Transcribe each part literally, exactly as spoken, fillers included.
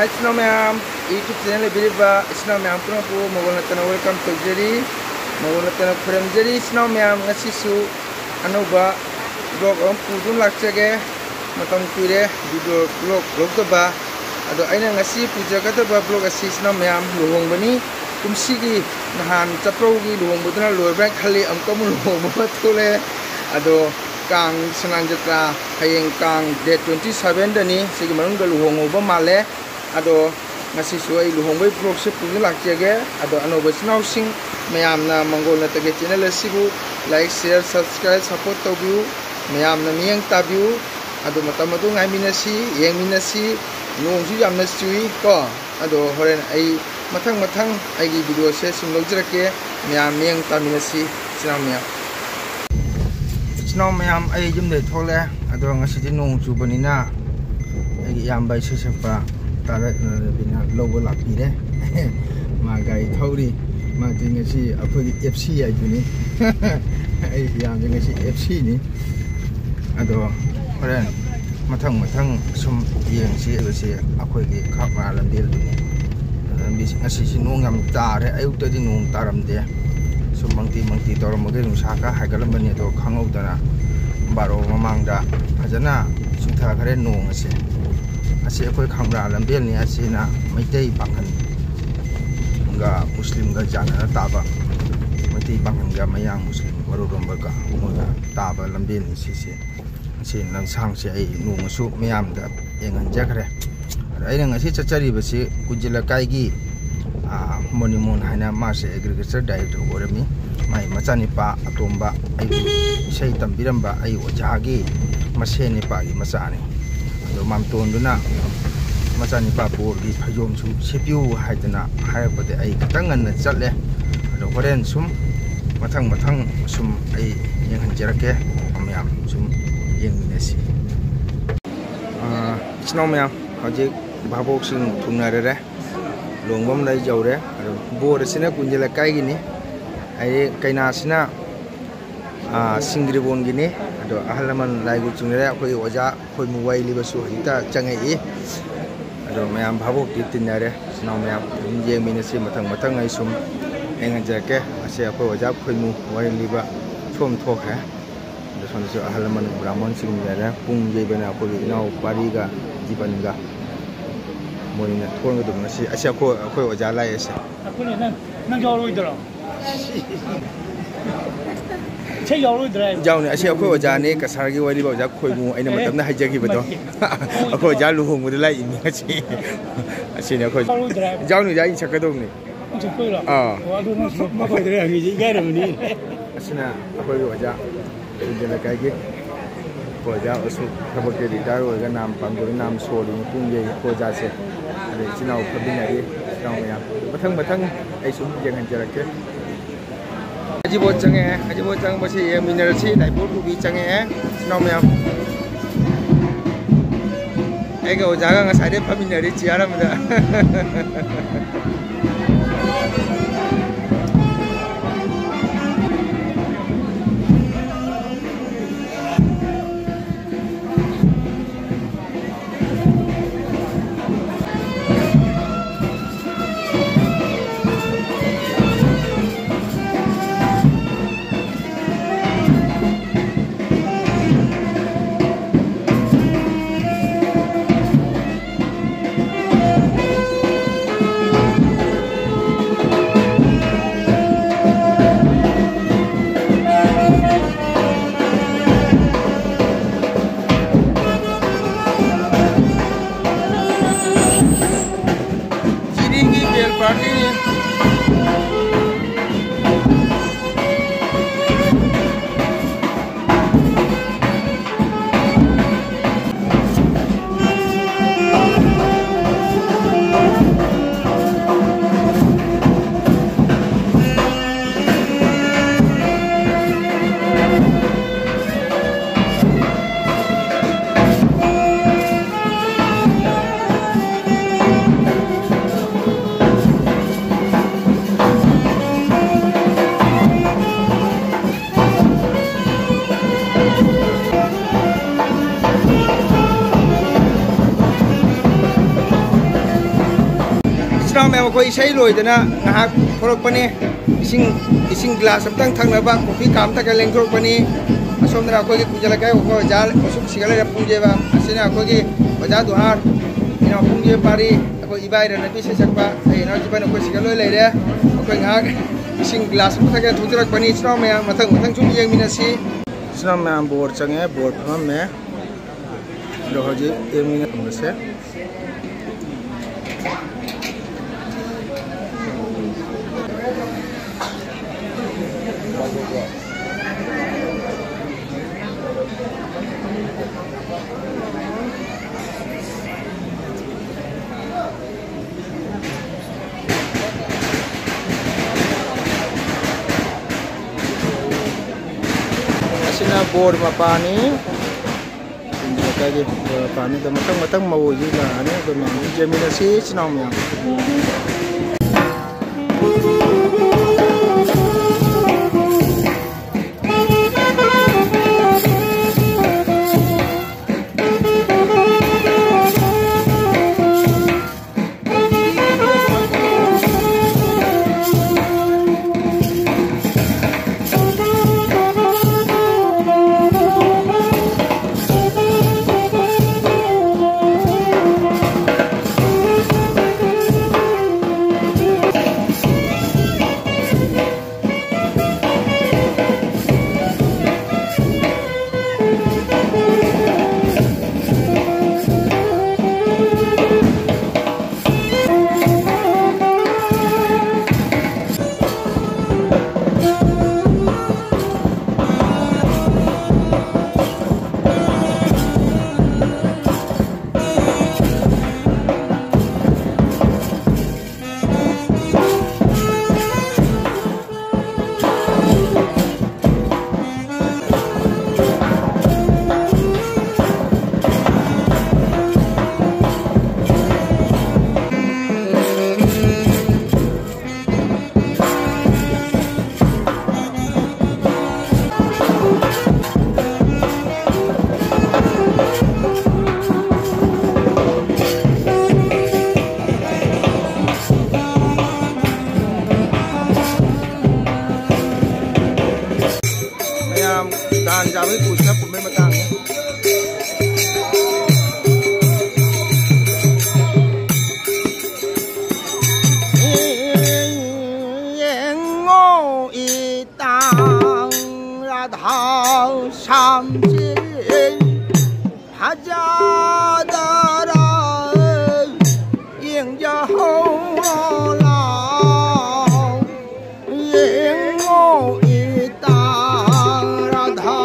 ꯏꯆꯤꯟ ꯏꯅꯥꯎ ꯃꯌꯥꯝ, YouTube channel ꯂꯩꯕꯤꯔꯤꯕ ꯏꯆꯤꯟ ꯏꯅꯥꯎ ꯃꯌꯥꯝ ꯄꯨꯝꯅꯃꯛꯄꯨ ꯃꯒꯣꯜ ꯅꯠꯇꯅ welcome ꯇꯧꯖꯔꯤ, ꯃꯒꯣꯜ ꯅꯠꯇꯅ ꯈꯨꯔꯨꯝꯖꯔꯤ꯫ ꯏꯆꯤꯟ ꯏꯅꯥꯎ ꯃꯌꯥꯝ, ꯉꯁꯤꯁꯨ ꯑꯅꯧꯕ vlog ꯑꯃ ꯄꯨꯗꯨꯅ ꯂꯥꯛꯆꯒꯦ꯫ ꯃꯇꯝ ꯀꯨꯏꯔꯦ video vlog ꯂꯧꯗꯕ꯫ ꯑꯗꯣ ꯑꯩꯅ ꯉꯁꯤ ꯄꯨꯖꯒꯗꯕ vlog ꯑꯁꯤ ꯏꯆꯤꯟ ꯏꯅꯥꯎ ꯃꯌꯥꯝ ꯂꯨꯍꯣꯡꯕꯅꯤ꯫ ꯀꯨꯝꯁꯤꯒꯤ ꯅꯍꯥꯟ ꯆꯠꯄ꯭ꯔꯧꯒꯤ ꯂꯨꯍꯣꯡꯕꯗꯨꯅ ꯂꯣꯏꯕ꯭ꯔꯥ ꯈꯜꯂꯤ, ꯑꯃꯨꯛꯀ ꯑꯃꯨꯛ ꯂꯨꯍꯣꯡꯕ ꯑꯃ ꯊꯣꯛꯂꯛꯑꯦ꯫ ꯑꯗꯣ ꯀꯥꯡ ꯁꯅꯥꯟ ꯖꯇ꯭ꯔꯥ ꯍꯌꯦꯡ ꯀꯥꯡ date twenty sevenꯗꯅꯤ, ꯁꯤꯒꯤ ꯃꯅꯨꯡꯗ ꯂꯨꯍꯣꯡꯍꯧꯕ ꯃꯥꯜꯂꯦ꯫ ꯑꯗꯣ ꯉꯁꯤꯁꯨ ꯑꯩ ꯂꯨꯍꯣꯡꯕꯒꯤ vlogꯁꯦ ꯄꯨꯗꯨꯅ ꯂꯥꯛꯆꯒꯦ꯫ ꯑꯗꯣ ꯑꯅꯧꯕ ꯏꯆꯤꯟ ꯏꯅꯥꯎꯁꯤꯡ ꯃꯌꯥꯝꯅ ꯃꯪꯒꯣꯜ ꯅꯠꯇꯒꯦ channel ꯑꯁꯤꯕꯨ like, share, subscribe, support ꯇꯧꯕꯤꯌꯨ꯫ ꯃꯌꯥꯝꯅ ꯃꯤꯠꯌꯦꯡ ꯇꯥꯕꯤꯌꯨ꯫ ꯑꯗꯣ ꯃꯇꯝ ꯑꯗꯨ ꯉꯥꯏꯃꯤꯟꯅꯁꯤ, ꯌꯦꯡꯃꯤꯟꯅꯁꯤ꯫ ꯅꯣꯡꯁꯨ ꯌꯥꯝꯅ ꯆꯨꯏ ꯀꯣ꯫ ꯑꯗꯣ ꯍꯣꯔꯦꯟ ꯑꯩ ꯃꯊꯪ ꯃꯊꯪ ꯑꯩꯒꯤ videoꯁꯦ ꯁꯨꯝ ꯂꯧꯖꯔꯛꯀꯦ꯫ ꯃꯌꯥꯝ ꯃꯤꯠꯌꯦꯡ ꯇꯥꯃꯤꯟꯅꯁꯤ, ꯏꯆꯤꯟ ꯏꯅꯥꯎ ꯃꯌꯥꯝ꯫ ꯏꯆꯤꯟ ꯏꯅꯥꯎ ꯃꯌꯥꯝ, ꯑꯩ ꯌꯨꯝꯗꯩ ꯊꯣꯛꯂꯦ꯫ ꯑꯗꯣ ꯉꯁꯤꯗꯤ ꯅꯣꯡ ꯆꯨꯕꯅꯤꯅ ꯑꯩꯒꯤ ꯏꯌꯥꯝꯕ ꯏꯁꯩ ꯁꯛꯄ ꯇꯥꯔꯛ ꯔꯕꯤꯅ ꯂꯧꯕ ꯂꯥꯛꯄꯤꯔꯦ꯫ ꯃꯥ ꯒꯥꯔꯤ ꯊꯧꯔꯤ꯫ ꯃꯥꯗꯤ ꯉꯁꯤ ꯑꯩꯈꯣꯏꯒꯤ FC ꯍꯥꯏꯗꯨꯅꯤ꯫ ꯑꯩ ꯏꯌꯥꯝꯕ ꯉꯁꯤ FCꯅꯤ꯫ ꯑꯗꯣ ꯍꯣꯔꯦꯟ ꯃꯊꯪ ꯃꯊꯪ ꯁꯨꯝ ꯌꯦꯡꯁꯤ꯫ ꯍꯥꯏꯕꯁꯤ ꯑꯩꯈꯣꯏꯒꯤ ꯈꯥꯛꯃꯥ ꯂꯝꯕꯦꯜꯗꯨꯅꯤ꯫ ꯂꯝꯕꯤꯁꯤ ꯉꯁꯤꯁꯤ ꯅꯣꯡ ꯌꯥꯝ ꯇꯥꯔꯦ, ꯑꯌꯨꯛꯇꯗꯤ ꯅꯣꯡ ꯇꯥꯔꯝꯗꯦ꯫ ꯁꯨꯝ ꯃꯪꯇꯤ ꯃꯪꯇꯤ ꯇꯧꯔꯝꯕꯒꯤ ꯅꯨꯡꯁꯥ ꯈꯔ ꯍꯥꯏꯒꯠꯂꯝꯕꯅꯤ, ꯑꯗꯣ ꯈꯪꯍꯧꯗꯅ ꯕꯥꯔꯣ ꯃꯃꯥꯡꯗ ꯐꯖꯅ ꯆꯨꯊꯈ꯭ꯔꯦ ꯅꯣꯡ ꯑꯁꯦ꯫ ꯑꯁꯤ ꯑꯩꯈꯣꯏ ꯈꯥꯡꯕ꯭ꯔꯥ ꯂꯝꯕꯦꯜꯅꯤ꯫ ꯑꯁꯤꯅ ꯃꯩꯇꯩ ꯄꯥꯡꯒꯜꯒ ꯃꯨꯁꯂꯤꯝꯒ ꯌꯥꯅꯅ ꯇꯥꯕ, ꯃꯩꯇꯩ ꯄꯥꯡꯒꯜꯒ ꯃꯌꯥꯡ ꯃꯨꯁꯂꯤꯝ ꯃꯔꯨꯔꯣꯝꯕꯒ ꯃꯣꯏꯒ ꯇꯥꯕ ꯂꯝꯕꯦꯜꯅꯤ ꯁꯤꯁꯦ꯫ ꯑꯁꯤ ꯂꯝꯁꯥꯡꯁꯦ ꯑꯩ ꯅꯣꯡꯃꯁꯨ ꯃꯌꯥꯝꯗ ꯌꯦꯡꯍꯟꯖꯈ꯭ꯔꯦ꯫ ꯑꯗꯣ ꯑꯩꯅ ꯉꯁꯤ ꯆꯠꯆꯔꯤꯕꯁꯤ ꯀꯨꯟꯖ ꯂꯩꯀꯥꯏꯒꯤ, ꯑꯥ, ꯃꯣꯅꯤꯃꯣꯟ ꯍꯥꯏꯅ, ꯃꯥꯁꯦ agriculture director ꯑꯣꯏꯔꯝꯃꯤ꯫ ꯃꯥꯒꯤ ꯃꯆꯥꯅꯤꯄꯥ ꯑꯇꯣꯝꯕ, ꯑꯩꯕꯨ ꯏꯁꯩ ꯇꯝꯕꯤꯔꯝꯕ ꯑꯩ ꯑꯣꯖꯥꯒꯤ ꯃꯁꯦꯟ ꯅꯤꯄꯥꯒꯤ ꯃꯆꯥꯅꯤ꯫ ꯑꯗꯣ ꯃꯥꯝꯇꯣꯟꯗꯨꯅ ꯃꯆꯥꯅꯤꯄꯥ ꯕꯣꯔꯒꯤ ꯐꯩꯖꯣꯝꯁꯨ ꯁꯦꯠꯄꯤꯌꯨ ꯍꯥꯏꯗꯅ ꯍꯥꯏꯔꯛꯄꯗ ꯑꯩ ꯈꯤꯇꯪ ꯉꯟꯅ ꯆꯠꯂꯦ꯫ ꯑꯗꯣ ꯍꯣꯔꯦꯟ ꯁꯨꯝ ꯃꯊꯪ ꯃꯊꯪ ꯁꯨꯝ ꯑꯩ ꯌꯦꯡꯍꯟꯖꯔꯛꯀꯦ꯫ ꯃꯌꯥꯝ ꯁꯨꯝ ꯌꯦꯡꯃꯤꯟꯅꯁꯤ꯫ ꯑꯥ, ꯏꯆꯤꯟ ꯏꯅꯥꯎ ꯃꯌꯥꯝ, ꯍꯧꯖꯤꯛ ꯚꯥꯕꯣꯛꯁꯤꯡ ꯊꯨꯡꯅꯔꯔꯦ, ꯂꯨꯍꯣꯡꯐꯝ ꯂꯩ ꯌꯧꯔꯦ꯫ ꯑꯗꯣ ꯕꯣꯔ ꯑꯁꯤꯅ ꯀꯨꯟꯖ ꯂꯩꯀꯥꯏꯒꯤꯅꯤ꯫ ꯍꯥꯏꯗꯤ ꯀꯩꯅꯥꯁꯤꯅ, ꯑꯥ, ꯁꯤꯡꯒ꯭ꯔꯤꯕꯣꯟꯒꯤꯅꯤ꯫ ꯑꯗꯣ ꯑꯍꯜ ꯂꯃꯟ ꯂꯥꯏꯕꯨ ꯆꯤꯡꯅꯔꯦ꯫ ꯑꯩꯈꯣꯏꯒꯤ ꯑꯣꯖꯥ ꯈꯣꯏꯃꯨ ꯋꯥꯏꯂꯤꯕꯁꯨ ꯍꯧꯖꯤꯛꯇ ꯆꯪꯉꯛꯏ꯫ ꯑꯗꯣ ꯃꯌꯥꯝ ꯚꯥꯕꯣꯛꯇꯤ ꯇꯤꯟꯅꯔꯦ, ꯏꯆꯤꯟ ꯏꯅꯥꯎ ꯃꯌꯥꯝ ꯑꯗꯨꯝ ꯌꯦꯡꯃꯤꯟꯅꯁꯤ꯫ ꯃꯊꯪ ꯃꯊꯪ ꯑꯩ ꯁꯨꯝ ꯌꯦꯡꯍꯟꯖꯔꯛꯀꯦ꯫ ꯑꯁꯤ ꯑꯩꯈꯣꯏ ꯑꯣꯖꯥ ꯈꯣꯏꯃꯨ ꯋꯥꯔꯤ ꯂꯤꯕ ꯁꯣꯝ ꯊꯣꯛꯈ꯭ꯔꯦ꯫ ꯑꯗꯣ ꯁꯣꯝꯗꯁꯨ ꯑꯍꯜ ꯂꯃꯟ ꯕ꯭ꯔꯥꯍꯃꯣꯟꯁꯤꯡ ꯂꯩꯔꯦ꯫ ꯄꯨꯡ ꯌꯩꯕꯅ ꯑꯩꯈꯣꯏꯒꯤ ꯏꯅꯥꯎ ꯄꯥꯔꯤꯒ ꯖꯤꯕꯟꯒ ꯃꯣꯏꯅ ꯊꯣꯟꯒꯗꯕꯅꯤ꯫ ꯑꯁꯤ, ꯑꯁꯤ ꯑꯩꯈꯣꯏ, ꯑꯩꯈꯣꯏ ꯑꯣꯖꯥ ꯂꯥꯛꯑꯦ꯫ ꯑꯁꯦ ꯑꯩꯈꯣꯏꯅ ꯅꯪ, ꯅꯪ ꯌꯥꯎꯔꯣꯏꯗ꯭ꯔꯣ? ꯏꯁꯩ ꯌꯥꯎꯔꯣꯏꯗ꯭ꯔꯥ ꯍꯥꯏꯕ? ꯌꯥꯎꯅꯤ꯫ ꯑꯁꯤ ꯑꯩꯈꯣꯏ ꯑꯣꯖꯥꯅꯦ, ꯀꯁꯥꯔꯒꯤ ꯋꯥꯔꯤꯕ ꯑꯣꯖꯥ ꯈꯣꯏꯃꯨ, ꯑꯩꯅ ꯑꯦ, ꯃꯇꯝꯅ ꯍꯥꯏꯖꯈꯤꯕꯗꯣ꯫ ꯃꯁꯤ ꯑꯩꯈꯣꯏ ꯑꯣꯖꯥ ꯂꯨꯍꯣꯡꯕꯗ ꯂꯥꯛꯏꯅꯤ ꯉꯁꯤ꯫ ꯑꯁꯤꯅꯤ ꯑꯩꯈꯣꯏ꯫ ꯌꯥꯎꯔꯣꯏꯗ꯭ꯔꯥ ꯍꯥꯏꯕ? ꯌꯥꯎꯅꯤ ꯑꯣꯖꯥ, ꯑꯩꯅ ꯁꯛꯀꯗꯧꯕꯅꯤ꯫ ꯅꯪ ꯁꯛꯇꯣꯏꯔꯣ? ꯑꯥ꯫ ꯑꯣ, ꯑꯗꯨ ꯅꯪ ꯁꯛ-, ꯃꯈꯣꯏꯗ ꯍꯪꯉꯤꯁꯦ ꯏꯀꯥꯏꯔꯝꯃꯅꯤ꯫ ꯑꯁꯤꯅ ꯑꯩꯈꯣꯏꯒꯤ ꯑꯣꯖꯥ ꯁꯤꯡꯖ ꯂꯩꯀꯥꯏꯒꯤ ꯑꯣꯖꯥ ꯑꯁꯨꯛ ꯊꯕꯛꯇ ꯔꯤꯇꯥꯌꯔ ꯑꯣꯏꯔꯒ ꯅꯥꯝ ꯄꯥꯡꯖꯧ ꯅꯥꯝ ꯁꯣꯜꯂꯤ ꯃꯇꯨꯡꯒꯤ ꯑꯣꯖꯥꯁꯦ꯫ ꯑꯗꯩ ꯏꯆꯤꯟ ꯏꯅꯥꯎ ꯐꯝꯃꯤꯟꯅꯔꯤ, ꯏꯆꯤꯟ ꯏꯅꯥꯎ ꯃꯌꯥꯝ꯫ ꯃꯊꯪ ꯃꯊꯪ ꯑꯩ ꯁꯨꯝ ꯌꯦꯡꯍꯟꯖꯔꯛꯀꯦ꯫ ꯑꯖꯤꯕꯣꯠ ꯆꯪꯉꯛꯑꯦ꯫ ꯑꯖꯤꯕꯣꯠ ꯆꯪꯕꯁꯤ ꯌꯦꯡꯃꯤꯟꯅꯔꯁꯤ꯫ ꯂꯥꯏꯄꯣꯠ ꯄꯨꯕꯤ ꯆꯪꯉꯛꯑꯦ, ꯏꯆꯤꯟ ꯏꯅꯥꯎ ꯃꯌꯥꯝ꯫ ꯑꯩꯒ ꯑꯣꯖꯥꯒ ꯉꯁꯥꯏꯗꯩ ꯐꯝꯃꯤꯟꯅꯔꯤ ꯆꯤꯌꯥꯔ ꯑꯃꯗ꯫ ꯑꯩꯈꯣꯏ ꯏꯁꯩ ꯂꯣꯏꯗꯅ ꯉꯥꯏꯍꯥꯛ ꯊꯣꯛꯂꯛꯄꯅꯤ꯫ ꯏꯁꯤꯡ, ꯏꯁꯤꯡ ꯒ꯭ꯂꯥꯁ ꯑꯃꯇꯪ ꯊꯛꯅꯕ ꯀꯣꯐꯤ ꯀꯥꯞ ꯑꯃ ꯊꯛꯀꯦ ꯂꯦꯡꯊꯣꯔꯛꯄꯅꯤ꯫ ꯑꯁꯣꯝꯗꯅ ꯑꯩꯈꯣꯏꯒꯤ ꯀꯨꯟꯖ ꯂꯩꯀꯥꯏ ꯑꯩꯈꯣꯏ ꯑꯣꯖꯥ ꯃꯁꯨꯝ ꯁꯤꯒꯠ ꯂꯩꯔꯦ ꯄꯨꯡꯖꯦꯕ꯫ ꯑꯁꯤꯅ ꯑꯩꯈꯣꯏꯒꯤ ꯑꯣꯖꯥ ꯗꯨꯍꯥꯔ, ꯏꯅꯥꯎ ꯄꯨꯡꯖꯦ ꯄꯥꯔꯤ, ꯑꯩꯈꯣꯏ ꯏꯕꯥꯏ ꯔꯅꯕꯤ ꯏꯁꯩ ꯁꯛꯄ, ꯑꯩ ꯏꯅꯥꯎ ꯏꯕꯥꯏ ꯑꯩꯈꯣꯏ ꯁꯤꯒꯠ ꯂꯣꯏ ꯂꯩꯔꯦ꯫ ꯑꯩꯈꯣꯏ ꯉꯥꯏꯍꯥꯛ ꯏꯁꯤꯡ ꯒ꯭ꯂꯥꯁ ꯑꯃ ꯊꯛꯀꯦ ꯊꯣꯛꯆꯔꯛꯄꯅꯤ꯫ ꯏꯆꯤꯟ ꯏꯅꯥꯎ ꯃꯌꯥꯝ ꯃꯊꯪ ꯃꯊꯪ ꯁꯨꯝ ꯌꯦꯡꯃꯤꯟꯅꯁꯤ꯫ ꯏꯆꯤꯟ ꯏꯅꯥꯎ ꯃꯌꯥꯝ ꯕꯣꯔ ꯆꯪꯉꯦ, ꯕꯣꯔ ꯐꯝꯃꯝꯃꯦ꯫ ꯑꯗꯣ ꯍꯧꯖꯤꯛ ꯌꯦꯡꯃꯤꯟꯅꯔꯝꯕꯁꯦ꯫ ꯑꯁꯤꯅ ꯕꯣꯔ ꯃꯄꯥꯅꯤ꯫ ꯂꯩꯀꯥꯏꯒꯤ ꯕꯣꯔ ꯃꯄꯥꯅꯤ꯫ ꯑꯗꯣ ꯃꯊꯪ ꯃꯊꯪ ꯃꯧ ꯑꯣꯏꯕꯤ ꯂꯥꯛꯑꯅꯤ꯫ ꯑꯗꯣ ꯃꯌꯥꯝ ꯌꯦꯡꯃꯤꯟꯅꯁꯤ, ꯏꯆꯤꯟ ꯏꯅꯥꯎ ꯃꯌꯥꯝ꯫ ꯗꯥꯟ ꯆꯥꯕꯒꯤ ꯄꯨꯁꯤꯅ ꯄꯨꯝꯕꯩ ꯃꯇꯥꯡꯅꯤ꯫ ꯌꯦꯡꯉꯣ ꯏꯇꯥꯡ ꯔꯥꯙꯥ ꯁꯥꯝꯁꯤ ꯐꯖꯗꯔ ꯌꯦꯡꯖꯍꯧꯔꯣ ꯂꯥꯎ꯫ ꯌꯦꯡꯉꯣ ꯏꯇꯥ ꯔꯥꯙꯥ꯫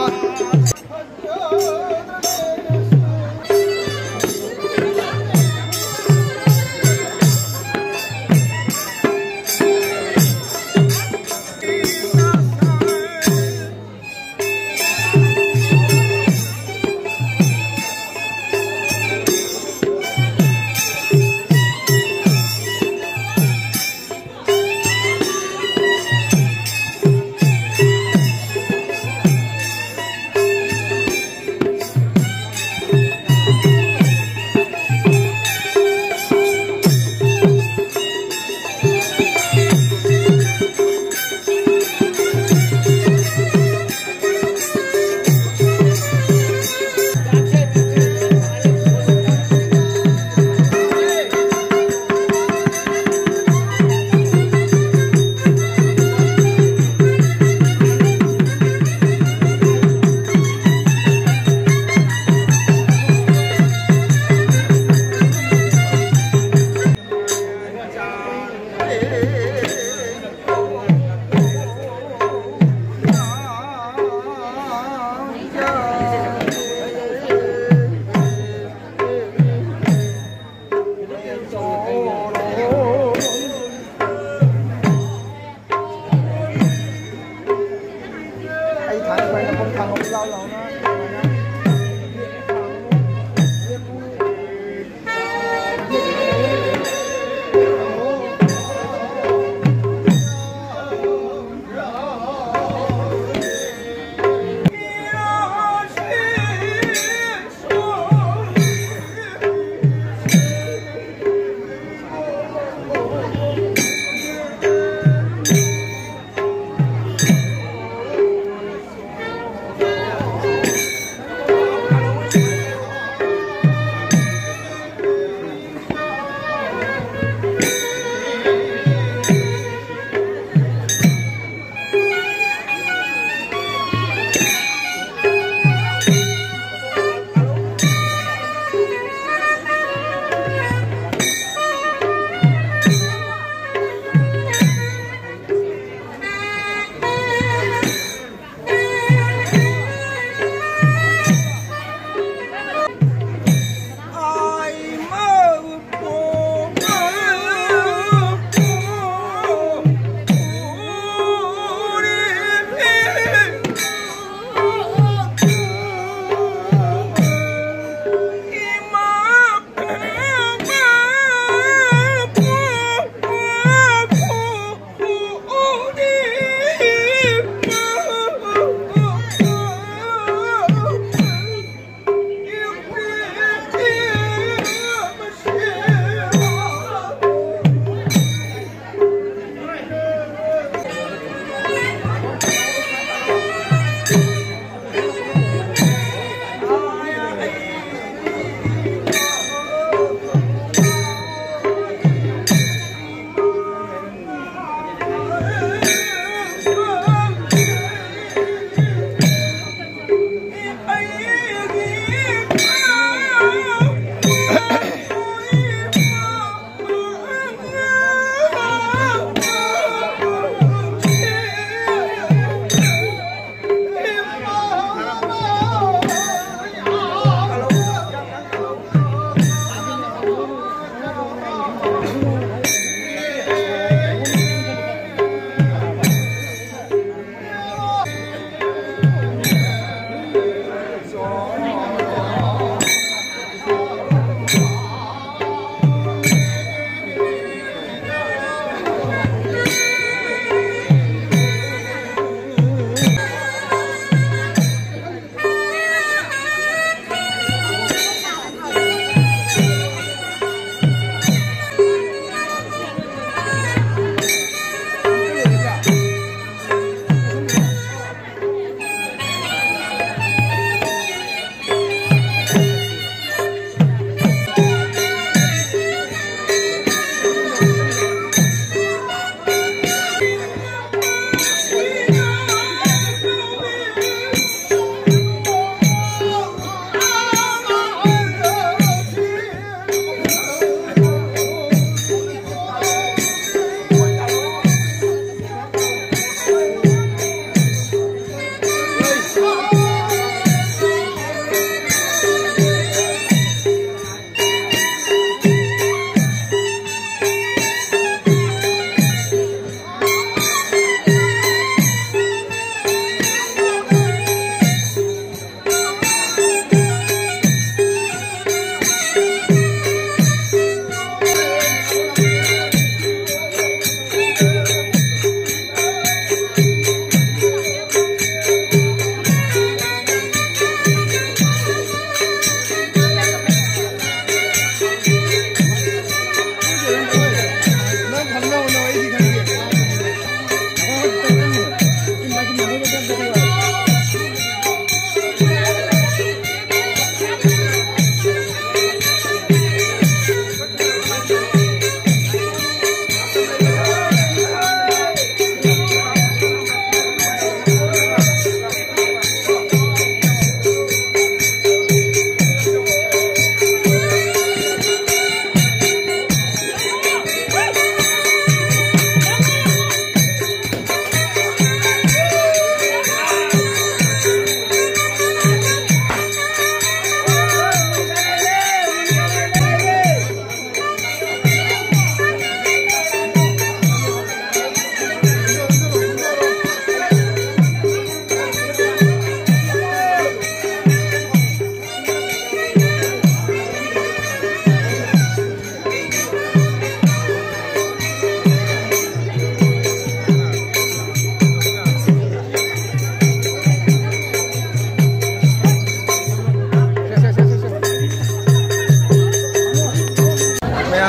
ꯑꯩ ꯊꯥꯡꯒꯠꯄ ꯍꯥꯏꯅ ꯈꯣꯡ ꯊꯥꯡꯒꯠꯄ ꯂꯥꯎ ꯂꯥꯎꯅ꯫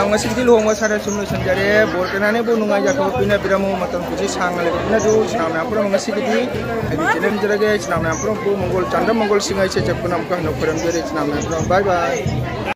ꯉꯁꯤꯒꯤꯗꯤ ꯂꯨꯍꯣꯡꯕ ꯁꯥꯔ ꯁꯨꯝ ꯂꯣꯏꯁꯤꯟꯖꯔꯦ꯫ ꯕꯣꯔ ꯀꯩꯅꯥꯅꯦꯕꯨ ꯅꯨꯡꯉꯥꯏ ꯌꯥꯏꯐꯕ ꯄꯤꯅꯕꯤꯔꯝꯃꯨ꯫ ꯃꯇꯝ ꯈꯨꯗꯤꯡ ꯁꯥꯡꯅ ꯂꯩꯕꯤꯅꯁꯨ ꯏꯆꯤꯟ ꯏꯅꯥꯎ ꯃꯌꯥꯝ ꯄꯨꯝꯅꯃꯛ ꯉꯁꯤꯒꯤꯗꯤ ꯑꯩꯒꯤ ꯆꯦꯅꯦꯜ ꯖꯔꯒꯦ꯫ ꯏꯆꯤꯟ ꯏꯅꯥꯎ ꯃꯌꯥꯝ ꯄꯨꯝꯅꯃꯛꯄꯨ ꯃꯪꯒꯣꯜ ꯆꯥꯟꯗꯝ ꯃꯪꯒꯣꯜ ꯁꯤꯡꯉꯩ ꯁꯦꯆꯠꯄꯅ ꯑꯃꯨꯛꯀ ꯍꯟꯅ ꯈꯣꯏꯔꯝꯖꯔꯤ꯫ ꯏꯆꯤꯟ ꯏꯅꯥꯎ ꯃꯌꯥꯝ ꯄꯨꯝꯅꯃꯛ bye bye꯫